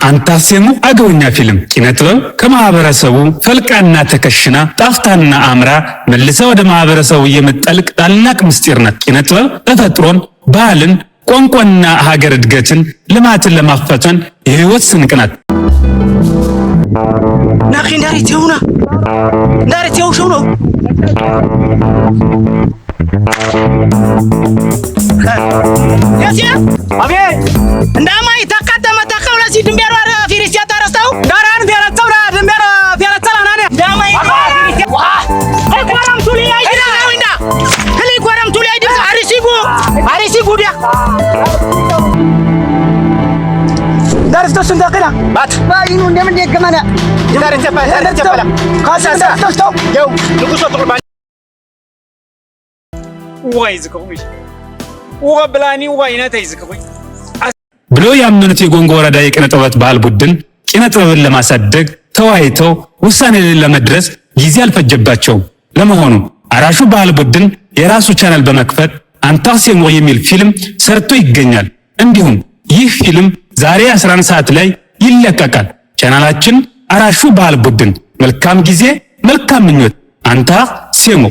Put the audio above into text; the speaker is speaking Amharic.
አንታሴሙ አገውኛ ፊልም ኪነ ጥበብ ከማህበረሰቡ ፈልቃና ተከሽና ጣፍታና አምራ መልሰ ወደ ማህበረሰቡ የምትጠልቅ ታላቅ ምስጢር ናት። ኪነ ጥበብ ተፈጥሮን፣ ባህልን፣ ቋንቋና ሀገር እድገትን ልማትን ለማፈጠን የህይወት ስንቅ ናት። ብሎ ያመኑት የጎንጎ ወረዳ የኪነ ጥበባት ባህል ቡድን ኪነ ጥበብን ለማሳደግ ተወያይተው ውሳኔ ላይ ለመድረስ ጊዜ አልፈጀባቸውም። ለመሆኑ አራሹ ባህል ቡድን የራሱ ቻናል በመክፈት አንታሴሞ የሚል ፊልም ሰርቶ ይገኛል። እንዲሁም ይህ ፊልም ዛሬ 11 ሰዓት ላይ ይለቀቃል። ቻናላችን አራሹ ባህል ቡድን። መልካም ጊዜ፣ መልካም ምኞት። አንታ ሴሞ።